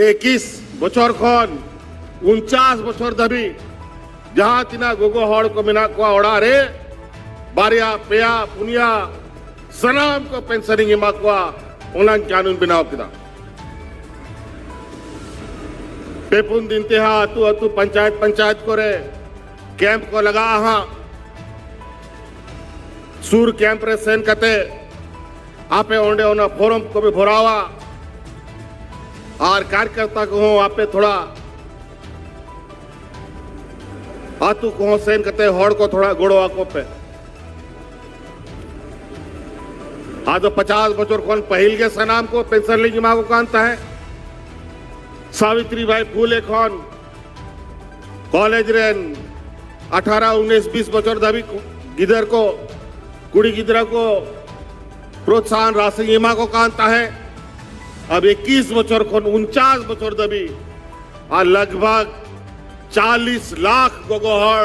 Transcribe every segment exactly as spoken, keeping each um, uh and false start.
ᱮᱠᱤᱥ ᱵᱚᱪᱷᱚᱨ ᱠᱷᱚᱱ ᱩᱱᱪᱟᱥ ᱵᱚᱪᱷᱚᱨ ᱫᱷᱟᱹᱵᱤᱡ ᱡᱟᱦᱟᱸ ᱛᱤᱱᱟᱹᱜ ᱜᱚᱜᱚ ᱦᱚᱲ ᱠᱚ ᱢᱮᱱᱟᱜ ᱠᱚᱣᱟ ᱚᱲᱟᱜ ᱨᱮ, ᱵᱟᱨᱭᱟ, ᱯᱮᱭᱟ, ᱯᱩᱱᱭᱟ, ᱥᱟᱱᱟᱢ ᱠᱚ ᱯᱮᱱᱥᱚᱱᱤᱧ ᱮᱢᱟ ᱠᱚᱣᱟ, ᱚᱱᱟᱧ ᱠᱟᱹᱱᱩᱱ ᱵᱮᱱᱟᱣ ᱠᱮᱫᱟ᱾ ᱯᱮ ᱯᱩᱱ ᱫᱤᱱ ᱛᱮ ᱦᱟᱸᱜ ᱟᱹᱛᱩ ᱟᱹᱛᱩ, ᱯᱚᱧᱪᱟᱭᱮᱛ ᱯᱚᱧᱪᱟᱭᱮᱛ ᱠᱚᱨᱮ ᱠᱮᱢᱯ ᱠᱚ ᱞᱟᱜᱟᱜᱼᱟ ᱦᱟᱸᱜ᱾ ᱥᱩᱨ ᱠᱮᱢᱯ ᱨᱮ ᱥᱮᱱ ᱠᱟᱛᱮ ᱟᱯᱮ ᱚᱸᱰᱮ ᱚᱱᱟ ᱯᱷᱚᱨᱢ ᱠᱚᱯᱮ ᱵᱷᱚᱨᱟᱣᱟ ᱟᱨ ᱠᱟᱨᱭᱚᱠᱚᱨᱛᱟ ᱠᱚᱦᱚᱸ ᱟᱯᱮ ᱛᱷᱚᱲᱟ ᱟᱹᱛᱩ ᱠᱚᱦᱚᱸ ᱥᱮᱱ ᱠᱟᱛᱮ ᱦᱚᱲ ᱠᱚ ᱛᱷᱚᱲᱟ ᱜᱚᱲᱚ ᱟᱠᱚ ᱯᱮ᱾ ᱟᱫᱚ ᱯᱚᱪᱟᱥ ᱵᱚᱪᱷᱚᱨ ᱠᱷᱚᱱ ᱯᱟᱹᱦᱤᱞ ᱜᱮ ᱥᱟᱱᱟᱢ ᱠᱚ ᱯᱮᱱᱥᱚᱱ ᱞᱤᱧ ᱮᱢᱟ ᱠᱚ ᱠᱟᱱ ᱛᱟᱦᱮᱸᱫ᱾ ᱥᱟᱵᱤᱛᱨᱤ ᱵᱟᱭ ᱯᱷᱩᱞᱮ ᱠᱷᱚᱱ ᱠᱚᱞᱮᱡᱽ ᱨᱮᱱ ᱟᱴᱷᱟᱨᱚ, ᱩᱱᱤᱥ, ᱵᱤᱥ ᱵᱚᱪᱷᱚᱨ ᱫᱷᱟᱹᱵᱤᱡ ᱠᱚ, ᱜᱤᱫᱟᱹᱨ ᱠᱚ, ᱠᱩᱲᱤ ᱜᱤᱫᱽᱨᱟᱹ ᱠᱚ ᱯᱨᱚᱛᱥᱟᱦᱚᱱ ᱨᱟᱥᱤᱧ ᱮᱢᱟ ᱠᱚ ᱠᱟᱱ ᱛᱟᱦᱮᱸᱫ᱾ ᱟᱵ ᱮᱠᱤᱥ ᱵᱚᱪᱷᱚᱨ ᱠᱷᱚᱱ ᱩᱱᱪᱟᱥ ᱵᱚᱪᱷᱚᱨ ᱫᱷᱟᱹᱵᱤᱡ ᱟᱨ ᱞᱟᱜᱽ ᱵᱷᱟᱜᱽ ᱪᱟᱞᱤᱥ ᱞᱟᱠᱷ ᱜᱚᱜᱚ ᱦᱚᱲ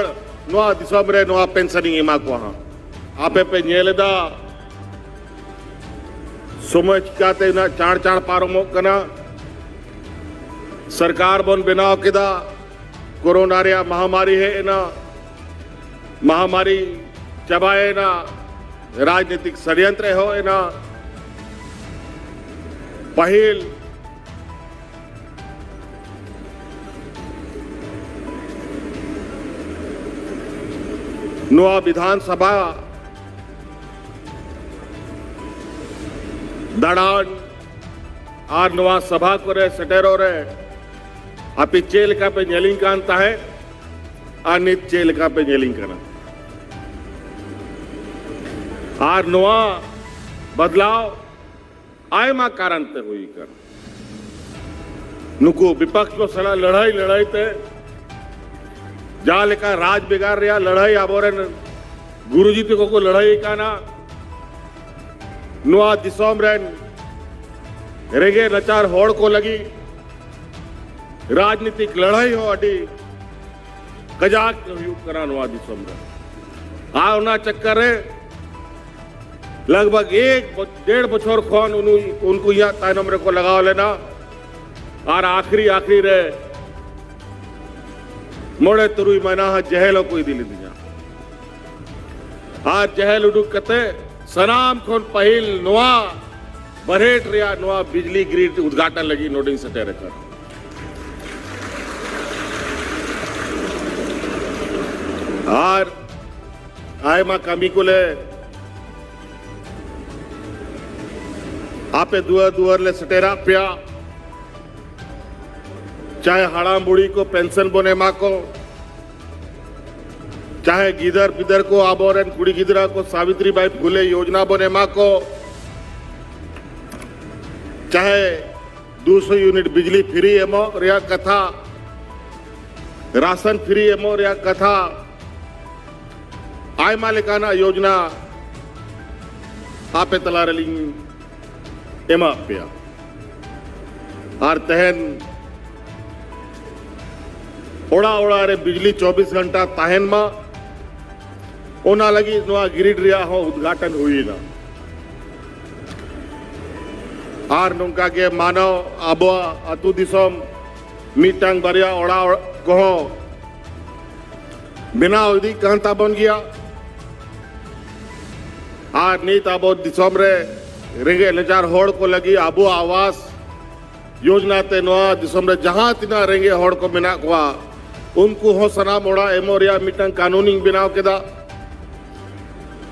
ᱱᱚᱣᱟ ᱫᱤᱥᱚᱢ ᱨᱮ ᱱᱚᱣᱟ ᱯᱮᱱᱥᱚᱱᱤᱧ ᱮᱢᱟ ᱠᱚᱣᱟ ᱦᱟᱸᱜ᱾ ᱟᱯᱮ ᱯᱮ ᱧᱮᱞ ᱮᱫᱟ, ᱥᱚᱢᱚᱭ ᱪᱤᱠᱟᱛᱮ ᱩᱱᱟᱹᱜ ᱪᱟᱬ ᱪᱟᱬ ᱯᱟᱨᱚᱢᱚᱜ ᱠᱟᱱᱟ᱾ ᱥᱚᱨᱠᱟᱨ ᱵᱚᱱ ᱵᱮᱱᱟᱣ ᱠᱮᱫᱟ, ᱠᱳᱨᱳᱱᱟ ᱨᱮᱭᱟᱜ ᱢᱟᱦᱟᱢᱟᱨᱤ ᱦᱮᱡ ᱮᱱᱟ, ᱢᱟᱦᱟᱢᱟᱨᱤ ᱪᱟᱵᱟᱭᱮᱱᱟ, ᱨᱟᱡᱽᱱᱤᱛᱤᱠ ᱥᱚᱲᱭᱚᱱᱛᱨᱚ ᱮᱦᱚᱵ ᱮᱱᱟ᱾ ᱯᱟᱹᱦᱤᱞ ᱱᱚᱣᱟ ᱵᱤᱫᱷᱟᱱ ᱥᱚᱵᱷᱟ ᱫᱟᱬᱟᱱ ᱟᱨ ᱱᱚᱣᱟ ᱥᱚᱵᱷᱟ ᱠᱚᱨᱮ ᱥᱮᱴᱮᱨᱚᱜ ᱨᱮ ᱟᱯᱮ ᱪᱮᱫ ᱞᱮᱠᱟ ᱯᱮ ᱧᱮᱞᱤᱧ ᱠᱟᱱ ᱛᱟᱦᱮᱸᱫ ᱟᱨ ᱱᱤᱛ ᱪᱮᱫ ᱞᱮᱠᱟ ᱯᱮ ᱧᱮᱞᱤᱧ ᱠᱟᱱᱟ? ᱟᱨ ᱱᱚᱣᱟ ᱵᱚᱫᱞᱟᱣ ᱟᱭᱢᱟ ᱠᱟᱨᱚᱱ ᱛᱮ ᱦᱩᱭ ᱟᱠᱟᱱᱟ᱾ ᱱᱩᱠᱩ ᱵᱤᱯᱚᱠᱥ ᱠᱚ ᱥᱟᱞᱟᱜ ᱞᱟᱹᱲᱦᱟᱹᱭ ᱞᱟᱹᱲᱦᱟᱹᱭ ᱛᱮ ᱡᱟᱦᱟᱸ ᱞᱮᱠᱟ ᱨᱟᱡᱽ ᱵᱷᱮᱜᱟᱨ ᱨᱮᱭᱟᱜ ᱞᱟᱹᱲᱦᱟᱹᱭ ᱟᱵᱚᱨᱮᱱ ᱜᱩᱨᱩᱡᱤ ᱛᱟᱠᱚ ᱠᱚ ᱞᱟᱹᱲᱦᱟᱹᱭ ᱠᱟᱱᱟ, ᱱᱚᱣᱟ ᱫᱤᱥᱚᱢ ᱨᱮᱱ ᱨᱮᱸᱜᱮᱡ ᱱᱟᱪᱟᱨ ᱦᱚᱲ ᱠᱚ ᱞᱟᱹᱜᱤᱫ ᱨᱟᱡᱽᱱᱤᱛᱤᱠ ᱞᱟᱹᱲᱦᱟᱹᱭ ᱦᱚᱸ ᱟᱹᱰᱤ ᱠᱟᱡᱟᱠ ᱦᱩᱭᱩᱜ ᱠᱟᱱᱟ ᱱᱚᱣᱟ ᱫᱤᱥᱚᱢ ᱨᱮ᱾ ᱟᱨ ᱚᱱᱟ ᱪᱟᱠᱠᱟᱨ ᱨᱮ ᱞᱟᱜᱽ ᱵᱷᱟᱜᱽ ᱮᱠ ᱵᱚ-, ᱰᱮᱲ ᱵᱚᱪᱷᱚᱨ ᱠᱷᱚᱱ ᱩᱱᱩ-, ᱩᱱᱠᱩ ᱤᱧᱟᱹᱜ ᱛᱟᱭᱱᱚᱢ ᱨᱮᱠᱚ ᱞᱟᱜᱟᱣ ᱞᱮᱱᱟ᱾ ᱟᱨ ᱟᱠᱷᱤᱨᱤ ᱟᱠᱷᱤᱨᱤ ᱨᱮ ᱢᱚᱬᱮ ᱛᱩᱨᱩᱭ ᱢᱟᱹᱦᱱᱟᱹ ᱦᱚᱸ ᱡᱮᱦᱮᱞ ᱦᱚᱸᱠᱚ ᱤᱫᱤ ᱞᱤᱫᱤᱧᱟ᱾ ᱟᱨ ᱡᱮᱦᱮᱞ ᱩᱰᱩᱠ ᱠᱟᱛᱮ ᱥᱟᱱᱟᱢ ᱠᱷᱚᱱ ᱯᱟᱹᱦᱤᱞ ᱱᱚᱣᱟ ᱵᱟᱨᱦᱮᱴ ᱨᱮᱭᱟᱜ ᱱᱚᱣᱟ ᱵᱤᱡᱽᱞᱤ ᱜᱨᱤᱰ ᱩᱫᱽᱜᱷᱟᱴᱚᱱ ᱞᱟᱹᱜᱤᱫ ᱱᱚᱰᱮᱧ ᱥᱮᱴᱮᱨ ᱟᱠᱟᱱᱟ᱾ ᱟᱨ ᱟᱭᱢᱟ ᱠᱟᱹᱢᱤ ᱠᱚᱞᱮ ᱟᱯᱮ ᱫᱩᱣᱟᱹᱨ ᱫᱩᱣᱟᱹᱨ ᱞᱮ ᱥᱮᱴᱮᱨᱟᱜ ᱯᱮᱭᱟ᱾ ᱪᱟᱦᱮ ᱦᱟᱲᱟᱢ ᱵᱩᱲᱦᱤ ᱠᱚ ᱯᱮᱱᱥᱚᱱ ᱵᱚᱱ ᱮᱢᱟ ᱠᱚ, ᱪᱟᱦᱮ ᱜᱤᱫᱟᱹᱨ ᱯᱤᱫᱟᱹᱨ ᱠᱚ, ᱟᱵᱚᱨᱮᱱ ᱠᱩᱲᱤ ᱜᱤᱫᱽᱨᱟᱹ ᱠᱚ ᱥᱟᱵᱤᱛᱨᱤ ᱵᱟᱭ ᱯᱷᱩᱞᱮ ᱭᱳᱡᱽᱱᱟ ᱵᱚᱱ ᱮᱢᱟ ᱠᱚ, ᱪᱟᱦᱮ ᱫᱩᱥᱚ ᱭᱩᱱᱤᱴ ᱵᱤᱡᱽᱞᱤ ᱯᱷᱨᱤ ᱮᱢᱚᱜ ᱨᱮᱭᱟᱜ ᱠᱟᱛᱷᱟ, ᱨᱟᱥᱚᱱ ᱯᱷᱨᱤ ᱮᱢᱚᱜ ᱨᱮᱭᱟᱜ ᱠᱟᱛᱷᱟ, ᱟᱭᱢᱟ ᱞᱮᱠᱟᱱᱟᱜ ᱭᱳᱡᱽᱱᱟ ᱟᱯᱮ ᱛᱟᱞᱟ ᱨᱮᱞᱤᱧ ᱮᱢᱟᱜ ᱯᱮᱭᱟ᱾ ᱟᱨ ᱛᱮᱦᱮᱧ ᱚᱲᱟᱜ ᱚᱲᱟᱜ ᱨᱮ ᱵᱤᱡᱽᱞᱤ ᱪᱚᱵᱵᱤᱥ ᱜᱷᱚᱱᱴᱟ ᱛᱟᱦᱮᱱ ᱢᱟ, ᱚᱱᱟ ᱞᱟᱹᱜᱤᱫ ᱱᱚᱣᱟ ᱜᱨᱤᱰ ᱨᱮᱭᱟᱜ ᱦᱚᱸ ᱩᱫᱽᱜᱷᱟᱴᱚᱱ ᱦᱩᱭᱮᱱᱟ᱾ ᱟᱨ ᱱᱚᱝᱠᱟ ᱜᱮ ᱢᱟᱱᱟᱣ ᱟᱵᱚᱣᱟᱜ ᱟᱹᱛᱩ ᱫᱤᱥᱚᱢ ᱢᱤᱫᱴᱟᱝ ᱵᱟᱨᱭᱟ ᱚᱲᱟᱜ ᱠᱚᱦᱚᱸ ᱵᱮᱱᱟᱣ ᱤᱫᱤᱜ ᱠᱟᱱ ᱛᱟᱵᱚᱱ ᱜᱮᱭᱟ᱾ ᱟᱨ ᱱᱤᱛ ᱟᱵᱚ ᱫᱤᱥᱚᱢ ᱨᱮ ᱨᱮᱸᱜᱮᱡ ᱱᱟᱪᱟᱨ ᱦᱚᱲ ᱠᱚ ᱞᱟᱹᱜᱤᱫ ᱟᱵᱚ ᱟᱵᱟᱥ ᱭᱳᱡᱽᱱᱟ ᱛᱮ ᱱᱚᱣᱟ ᱫᱤᱥᱚᱢ ᱨᱮ ᱡᱟᱦᱟᱸ ᱛᱤᱱᱟᱹᱜ ᱨᱮᱸᱜᱮᱡ ᱦᱚᱲ ᱠᱚ ᱢᱮᱱᱟᱜ ᱠᱚᱣᱟ, ᱩᱱᱠᱩ ᱦᱚᱸ ᱥᱟᱱᱟᱢ ᱚᱲᱟᱜ ᱮᱢᱚᱜ ᱨᱮᱭᱟᱜ ᱢᱤᱫᱴᱟᱝ ᱠᱟᱹᱱᱩᱱᱤᱧ ᱵᱮᱱᱟᱣ ᱠᱮᱫᱟ᱾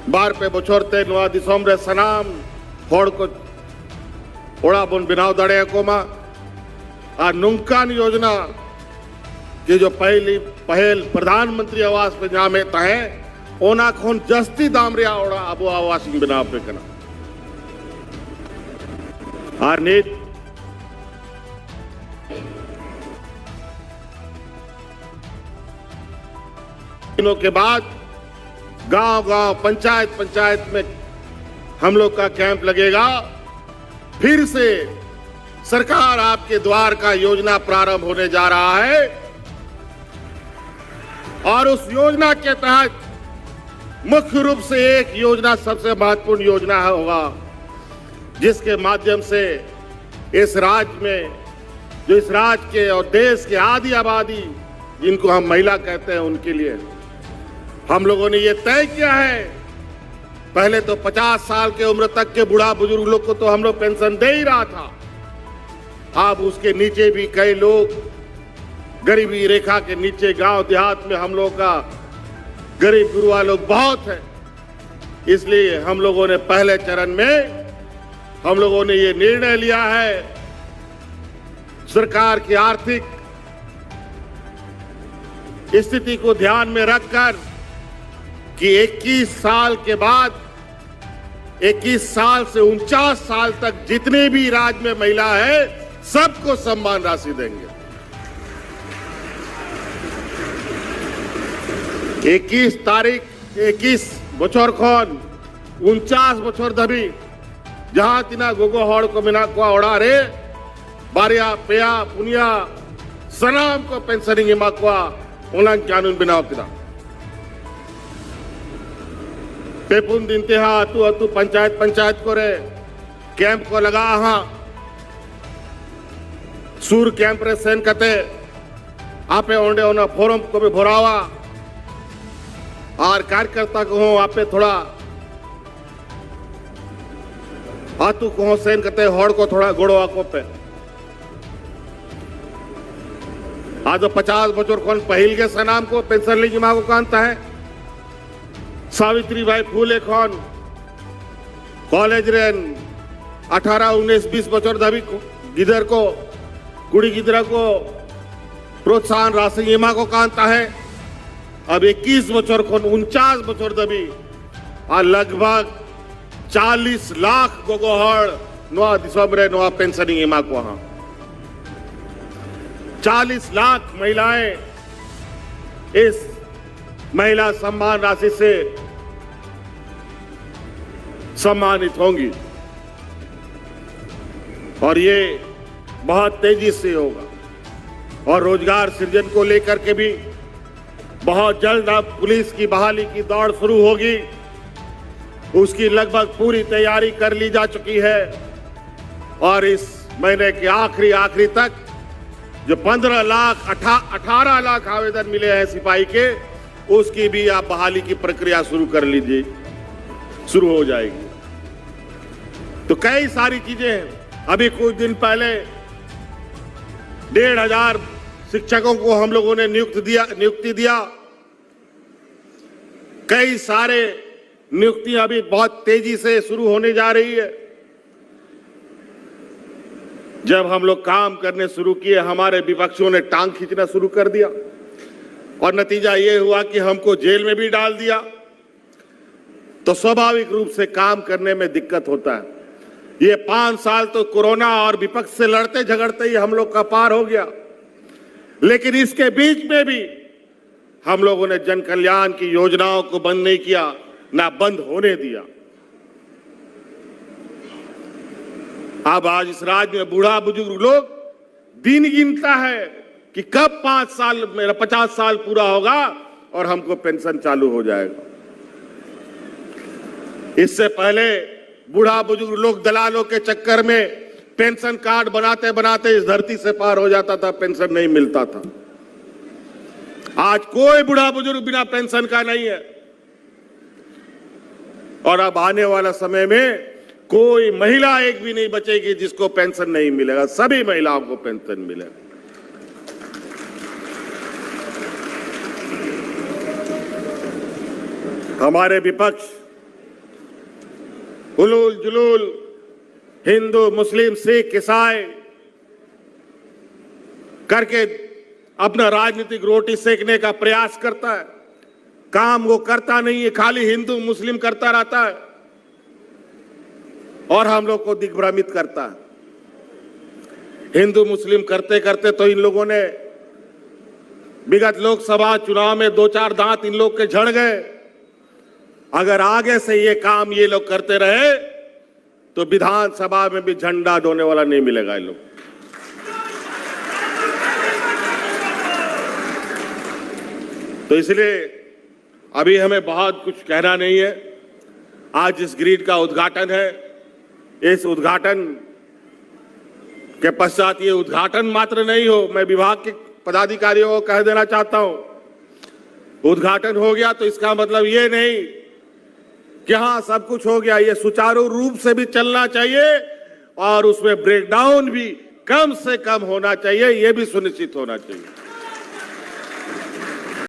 ᱵᱟᱨ ᱯᱮ ᱵᱚᱪᱷᱚᱨ ᱛᱮ ᱱᱚᱣᱟ ᱫᱤᱥᱚᱢ ᱨᱮ ᱥᱟᱱᱟᱢ ᱦᱚᱲ ᱠᱚ ᱚᱲᱟᱜ ᱵᱚᱱ ᱵᱮᱱᱟᱣ ᱫᱟᱲᱮᱭᱟᱠᱚ ᱢᱟ᱾ ᱟᱨ ᱱᱚᱝᱠᱟᱱ ᱭᱳᱡᱽᱱᱟ ᱡᱮ ᱡᱚ ᱯᱟᱹᱦᱤᱞ ᱯᱟᱹᱦᱤᱞ ᱯᱨᱚᱫᱷᱟᱱ ᱢᱚᱱᱛᱨᱤ ᱟᱵᱟᱥ ᱯᱮ ᱧᱟᱢᱮᱫ ᱛᱟᱦᱮᱸ, ᱚᱱᱟ ᱠᱷᱚᱱ ᱡᱟᱹᱥᱛᱤ ᱫᱟᱢ ᱨᱮᱭᱟᱜ ᱚᱲᱟᱜ ᱟᱵᱚ ᱟᱵᱟᱥ ᱤᱧ ᱵᱮᱱᱟᱣ ᱟᱯᱮ ᱠᱟᱱᱟ᱾ ᱟᱨ ᱱᱤᱛ दिनों के बाद गांव गांव, पंचायत पंचायत में हम लोग का कैंप लगेगा। फिर से सरकार आपके द्वार का योजना प्रारंभ होने जा रहा है और उस योजना के तहत मुख्य रूप से एक योजना सबसे महत्वपूर्ण योजना है होगा, जिसके माध्यम से इस राज्य में जो इस राज्य के और देश के आधी आबादी, जिनको हम महिला कहते हैं, उनके लिए हम लोगों ने ये तय किया है। पहले तो पचास साल के उम्र तक के बूढ़ा बुजुर्ग लोग को तो हम लोग पेंशन दे ही रहा था। अब उसके नीचे भी कई लोग, गरीबी रेखा के नीचे, गांव देहात में हम लोगों का गरीब गुरुआ लोग बहुत है। इसलिए हम लोगों ने पहले चरण में, हम लोगों ने ये निर्णय लिया है, सरकार की आर्थिक स्थिति को ध्यान में रखकर, कि इक्कीस साल के बाद, इक्कीस साल से उनचास साल तक जितने भी राज्य में महिला है, सबको सम्मान राशि देंगे। ᱮᱠᱤᱥ ᱛᱟᱹᱨᱤᱠᱷ, ᱮᱠᱤᱥ ᱵᱚᱪᱷᱚᱨ ᱠᱷᱚᱱ ᱩᱱᱪᱟᱥ ᱵᱚᱪᱷᱚᱨ ᱫᱷᱟᱹᱵᱤᱡ ᱡᱟᱦᱟᱸ ᱛᱤᱱᱟᱹᱜ ᱜᱚᱜᱚ ᱦᱚᱲ ᱠᱚ ᱢᱮᱱᱟᱜ ᱠᱚᱣᱟ ᱚᱲᱟᱜ ᱨᱮ, ᱵᱟᱨᱭᱟ, ᱯᱮᱭᱟ, ᱯᱩᱱᱭᱟ, ᱥᱟᱱᱟᱢ ᱠᱚ ᱯᱮᱱᱥᱚᱱᱤᱧ ᱮᱢᱟ ᱠᱚᱣᱟ᱾ ᱚᱱᱟᱧ ᱠᱟᱹᱱᱩᱱ ᱵᱮᱱᱟᱣ ᱠᱮᱫᱟ᱾ ᱯᱮ ᱯᱩᱱ ᱫᱤᱱ ᱛᱮ ᱦᱟᱸᱜ ᱟᱹᱛᱩ ᱟᱹᱛᱩ, ᱯᱚᱧᱪᱟᱭᱮᱛ ᱯᱚᱧᱪᱟᱭᱮᱛ ᱠᱚᱨᱮ ᱠᱮᱢᱯ ᱠᱚ ᱞᱟᱜᱟᱜᱼᱟ ᱦᱟᱸᱜ᱾ ᱥᱩᱨ ᱠᱮᱢᱯ ᱨᱮ ᱥᱮᱱ ᱠᱟᱛᱮ ᱟᱯᱮ ᱚᱸᱰᱮ ᱚᱱᱟ ᱯᱷᱚᱨᱚᱢ ᱠᱚᱯᱮ ᱵᱷᱚᱨᱟᱣᱟ᱾ ᱟᱨ ᱠᱟᱨᱭᱚᱠᱚᱨᱛᱟ ᱠᱚᱦᱚᱸ ᱟᱯᱮ ᱛᱷᱚᱲᱟ ᱟᱹᱛᱩ ᱠᱚᱦᱚᱸ ᱥᱮᱱ ᱠᱟᱛᱮ ᱦᱚᱲ ᱠᱚ ᱛᱷᱚᱲᱟ ᱜᱚᱲᱚ ᱟᱠᱚ ᱯᱮ᱾ ᱟᱫᱚ ᱯᱚᱪᱟᱥ ᱵᱚᱪᱷᱚᱨ ᱠᱷᱚᱱ ᱯᱟᱹᱦᱤᱞ ᱜᱮ ᱥᱟᱱᱟᱢ ᱠᱚ ᱯᱮᱱᱥᱚᱱ ᱞᱤᱧ ᱮᱢᱟ ᱠᱚ ᱠᱟᱱ ᱛᱟᱦᱮᱸᱫ᱾ ᱥᱟᱵᱤᱛᱨᱤ ᱵᱟᱭ ᱯᱷᱩᱞᱮ ᱠᱷᱚᱱ ᱠᱚᱞᱮᱡᱽ ᱨᱮᱱ ᱟᱴᱷᱟᱨᱚ, ᱩᱱᱤᱥ, ᱵᱤᱥ ᱵᱚᱪᱷᱚᱨ ᱫᱷᱟᱹᱵᱤᱡ ᱠᱚ, ᱜᱤᱫᱟᱹᱨ ᱠᱚ, ᱠᱩᱲᱤ ᱜᱤᱫᱽᱨᱟᱹ ᱠᱚ ᱯᱨᱚᱛᱥᱟᱦᱚᱱ ᱨᱟᱥᱤᱧ ᱮᱢᱟ ᱠᱚ ᱠᱟᱱ ᱛᱟᱦᱮᱸᱫ᱾ ᱟᱵ ᱮᱠᱤᱥ ᱵᱚᱪᱷᱚᱨ ᱠᱷᱚᱱ ᱩᱱᱪᱟᱥ ᱵᱚᱪᱷᱚᱨ ᱫᱷᱟᱹᱵᱤᱡ ᱟᱨ ᱞᱟᱜᱽ ᱵᱷᱟᱜᱽ ᱪᱟᱞᱤᱥ ᱞᱟᱠᱷ ᱜᱚᱜᱚ ᱦᱚᱲ ᱱᱚᱣᱟ ᱫᱤᱥᱚᱢ ᱨᱮ ᱱᱚᱣᱟ ᱯᱮᱱᱥᱚᱱᱤᱧ ᱮᱢᱟ ᱠᱚᱣᱟ ᱦᱟᱸᱜ᱾ ᱪᱟᱞᱤᱥ ᱞᱟᱠᱷ ᱢᱟᱦᱤᱞᱟᱭᱮᱸ ᱤᱥ ᱢᱟᱦᱤᱞᱟ ᱥᱚᱢᱢᱟᱱ ᱨᱟᱥᱤ ᱥᱮ ᱥᱚᱢᱢᱟᱱᱤᱛ ᱦᱚᱸᱜᱤ᱾ ᱚᱨ ᱭᱮ ᱵᱚᱦᱚᱛ ᱛᱮᱡᱤ ᱥᱮ ᱦᱳᱜᱟ᱾ ᱚᱨ ᱨᱳᱡᱽᱜᱟᱨ ᱥᱤᱨᱡᱚᱱ ᱠᱚ ᱞᱮᱠᱟᱨ ᱠᱮ ᱵᱷᱤ ᱵᱚᱦᱚᱛ ᱡᱚᱞᱫ ᱟᱵ ᱯᱩᱞᱤᱥ ᱠᱤ ᱵᱟᱦᱟᱞᱤ ᱠᱤ ᱫᱚᱣᱲ ᱥᱩᱨᱩ ᱦᱳᱜᱤ᱾ ᱩᱥᱠᱤ ᱞᱟᱜᱽ ᱵᱷᱟᱜᱽ ᱯᱩᱨᱤ ᱛᱮᱭᱟᱨᱤ ᱠᱟᱨ ᱞᱤ ᱡᱟ ᱪᱩᱠᱤ ᱦᱮ᱾ ᱚᱨ ᱤᱥ ᱢᱟᱦᱤᱱᱮ ᱠᱤ ᱟᱠᱷᱤᱨᱤ ᱟᱠᱷᱤᱨᱤ ᱛᱟᱠ जो पंद्रह लाख, अठारह लाख आवेदन मिले हैं सिपाही के, उसकी भी आप बहाली की प्रक्रिया शुरू कर लीजिए, शुरू हो जाएगी। तो कई सारी चीजें हैं। अभी कुछ दिन पहले डेढ़ हजार शिक्षकों को हम लोगों ने नियुक्त दिया, नियुक्ति दिया। कई सारे नियुक्तियां अभी बहुत तेजी से शुरू होने जा रही है। जब हम लोग काम करने शुरू किए, हमारे विपक्षियों ने टांग खींचना शुरू कर दिया और नतीजा ये हुआ कि हमको जेल में भी डाल दिया। तो स्वाभाविक रूप से काम करने में दिक्कत होता है। ये पांच साल तो कोरोना और विपक्ष से लड़ते झगड़ते ही हम लोग का पार हो गया, लेकिन इसके बीच में भी हम लोगों ने जन कल्याण की योजनाओं को बंद नहीं किया, ना बंद होने दिया। अब आज इस राज्य में बूढ़ा बुजुर्ग लोग दिन गिनता है कि कब पांच साल, मेरा पचास साल पूरा होगा और हमको पेंशन चालू हो जाएगा। इससे पहले बूढ़ा बुजुर्ग लोग दलालों के चक्कर में पेंशन कार्ड बनाते बनाते इस धरती से पार हो जाता था, पेंशन नहीं मिलता था। आज कोई बूढ़ा बुजुर्ग बिना पेंशन का नहीं है। और अब आने वाला समय में कोई महिला एक भी नहीं बचेगी जिसको पेंशन नहीं मिलेगा, सभी महिलाओं को पेंशन मिलेगा। हमारे विपक्ष हुलूल जुलूल हिंदू, मुस्लिम, सिख, ईसाई करके अपना राजनीतिक रोटी सेकने का प्रयास करता है। काम वो करता नहीं है, खाली हिंदू मुस्लिम करता रहता है और हम लोग को दिग्भ्रमित करता है। हिंदू मुस्लिम करते करते तो इन लोगों ने विगत लोकसभा चुनाव में दो चार दांत इन लोग के झड़ गए। अगर आगे से ये काम ये लोग करते रहे तो विधानसभा में भी झंडा ढोने वाला नहीं मिलेगा इन लोग। तो इसलिए अभी हमें बहुत कुछ कहना नहीं है। आज इस ग्रिड का उद्घाटन है, इस उद्घाटन के पश्चात ये उद्घाटन मात्र नहीं हो। मैं विभाग के पदाधिकारियों को कह देना चाहता हूं, उद्घाटन हो गया तो इसका मतलब ये नहीं कि हाँ, सब कुछ हो गया। ये सुचारू रूप से भी चलना चाहिए और उसमें ब्रेकडाउन भी कम से कम होना चाहिए, ये भी सुनिश्चित होना चाहिए।